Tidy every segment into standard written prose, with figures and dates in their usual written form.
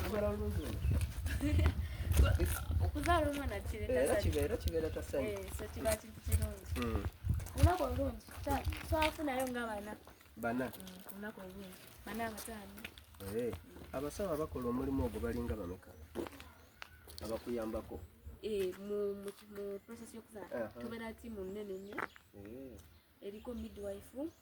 Okuzaala olungi luno. Okuzaala omwana kireeta ssanyu. Era kibeera ssanyu. Eh, so kiba kintu kirungi. Hmm. Olunaku olulungi twafunayo nga bana. Bana. Hmm, olunaku olulungi. Bana abataano. Eh, abasawo abakola omulimu ogwo balinga bameka? Abakuyambako. Eh, mu mu process y'okuzaala tubeera tiimu nnene nnyo. Eriko midwife.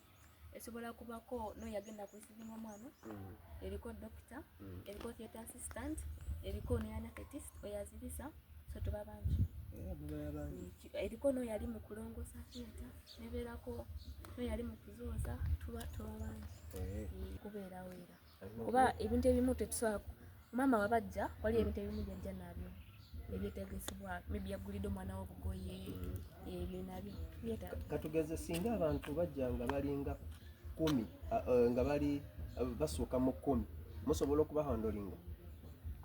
esobola kubako noyo agenda kureceiving omwana mm. eriko doctor mm. eriko theatre assistant eriko ne anesthetist oyo azibisa so tuba bangi eh, mm, eriko noyo ali mu kulongosa theatre nebeerako noyo ali mu kuzooza tuba tuba bangi eh. kubeerawo era kuba ebintu ebimu tetusobola maama wabajja waliyo ebintu ebimu byajja nabyo ebyetegesebwa maybe yagulidde omwana wo obugoye ebyo nabyo byetaaga katugeze singa abantu bajja nga balinga kumi eh, nga bali eh, basuuka mu kumi musobola okubahandolinga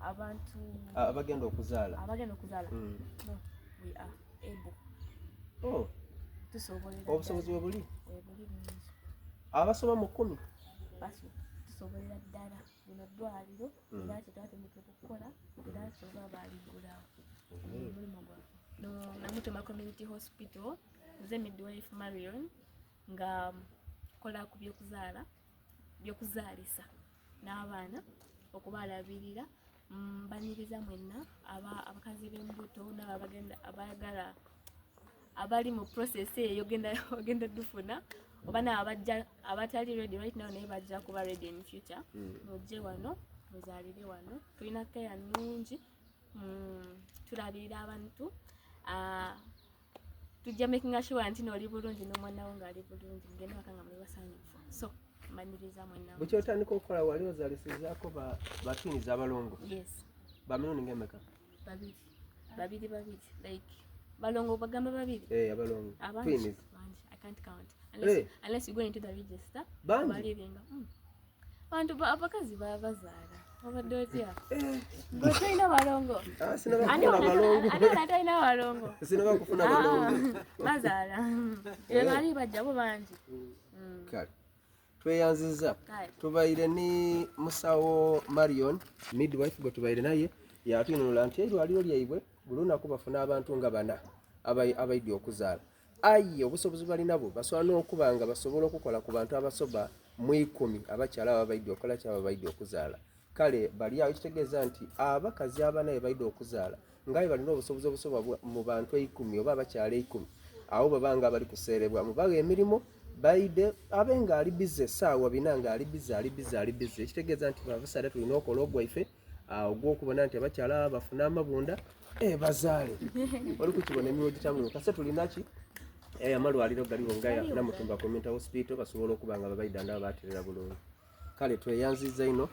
abantu abagenda okuzaala abagenda okuzaala mm. no we are able oh. tusobolera obusobozi webuli webuli bungi abasoba mu kumi tusobolera ddala lino ddwaliro mm. era kyetwatandika okukola era kyoba baaliggulawo mm. omulimu gwaffe namutoma community hospital nze midwife marion nga kola ku byokuzaala byokuzaalisa n'abaana okubalabirira mbaniriza mwenna abakazi b'embuto n'abo abagenda abaagala abali mu process eyo ogenda ogenda dufuna oba naabo abajja abatali ready right now naye bajja kuba ready in future mm. mujje wano muzaalire wano tulina care nnungi mm, tulabirira abantu uh, tujja making sure nti noli bulungi n'omwana wo ng'ali bulungi mugende waka nga muli basanyufu so mbaniriza mwenna bukya otandika okukola wali ozalisizaako batwiniza abalongo yes bamirundi ng'emeka babiri babiri babiri like balongo bagamba babiri eh abalongo twins bangi i can't count unless, hey. Eh. unless you go into the register bangi baliringa mm. bantu abakazi babazaala obadde otya eh. gwe tolina balongo ah, ani talina balongo sinaba kufuna balongo ah, bazaala eh. bali bajjabo bangi mm. kale tweyanziza tubaire ni musawo marion midwife gwe tubaire naye yatwinunula nti erwaliro lyaibwe buli lunaku bafuna abantu nga bana abaidi okuzaala aye obusobozi balinabwo basobola n'okuba nga basobola okukola ku bantu abasoba mu ikumi abakyala abo abaidi okukola kyaba baidi okuzaala kale bali awo ekitegeeza nti abakazi abana be baida okuzaala nga bwe balina obusobozi obusoba mu bantu eikumi oba abakyala eikumi awo baba nga abali kuseerebwa mubagha emirimu baide abe nga ali bize esaawa bina nga ali bize ali bize ali bize ekitegeeza nti babasaadha tulina okola ogwaife ah, ogw'okubona nti abakyala aba bafuna amabunda eh, bazaale oli kukibona emirimu gitambula kase tulinaki eh, amalwaliro galiwo nga Namutumba Community Hospital basobola okuba nga babaidandaba baterera bulungi kale tweyanziza ino.